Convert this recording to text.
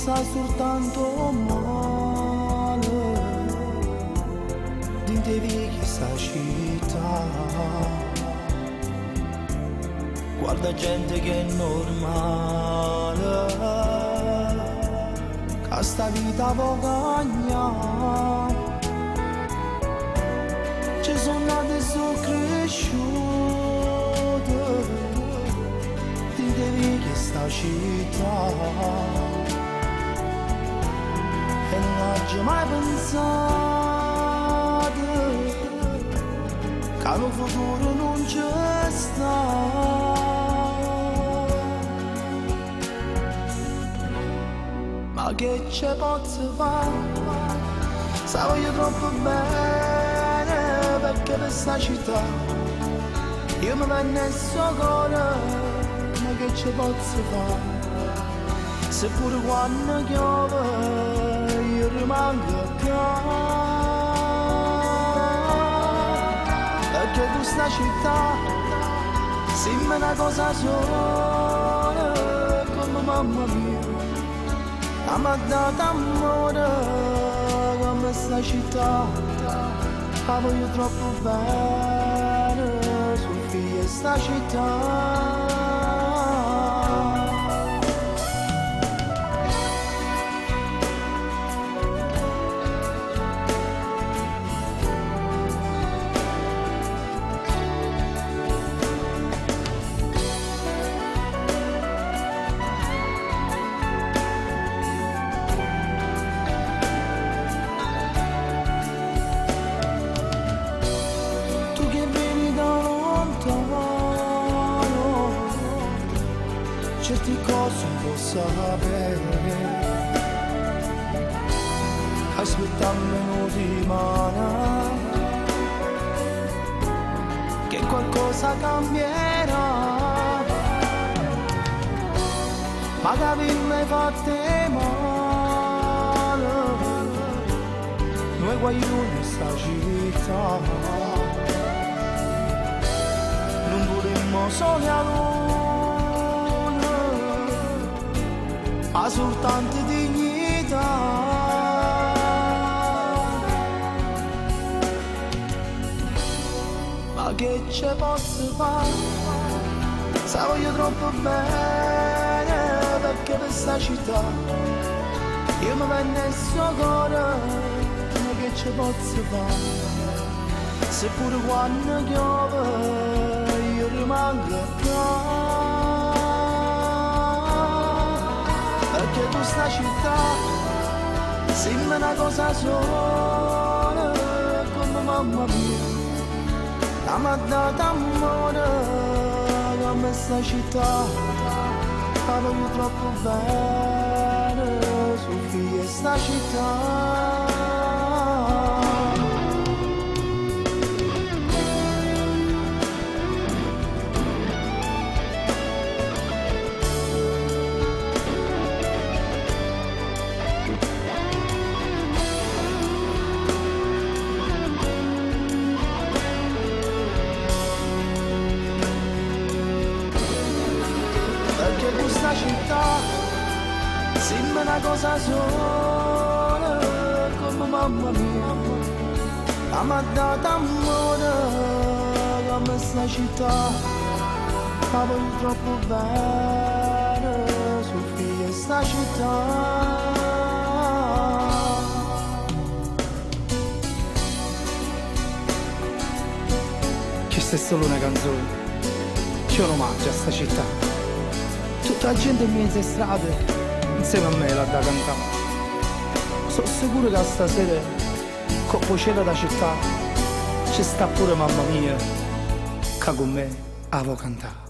pensà soltanto 'o male Dint' 'e viche 'e 'sta città Guarda gente che è normale Ca 'sta vita vo' cagnà Ce so' nato e so' cresciuto Dint' 'e viche 'e 'sta città E nun aggio mai pensato Ca nu futuro nun ce sta Ma che ce pozzo fa Si 'a voglio troppo bene Pecché pe' 'sta città Io me vennesse 'o core Ma che ce pozzo fa Se pure quanno chiove Io rimango ccà Pecché cu 'sta città Simm' 'na cosa sola Comme mamma mia Ca m'ha dato ammore Comme 'sta città 'A voglio troppo bene So' figlio 'e 'sta città. Tu che vieni da lontano Certe cose nun può sapè Aspettammo nu dimane Che qualcosa cambierà Ma c'avimme fatte 'e male Nuje guagliune 'e 'sta città Nun vulimmo sole 'a luna Ma sultanto dignità Ma che ce posso fa Si 'a voglio troppo bene Pecché pe' 'sta città Io me vennesse 'o core Ma che ce pozzo fa Se pure quanno chiove Io rimango ccà Pecché cu 'sta città Simm' 'na cosa sola Comme mamma mia Ca m'ha dato ammore Comme 'sta città 'A voglio troppo bene So' figlio 'e 'sta città. Perché cu 'sta città simm' 'na cosa sola Comme mamma mia Ca m'ha dato ammore Comme 'sta città 'A voglio troppo bene So' figlio 'e 'sta città. Chesta è solo una canzone Che è un omaggio a 'sta città Tutta 'a gente 'mmiezz' 'e strade 'Nsieme a me l'adda cantà So' sicuro ca stasera 'Ncopp' 'o cielo d' 'a città Ce sta pure mamma mia Ca cu me 'a vo' cantà.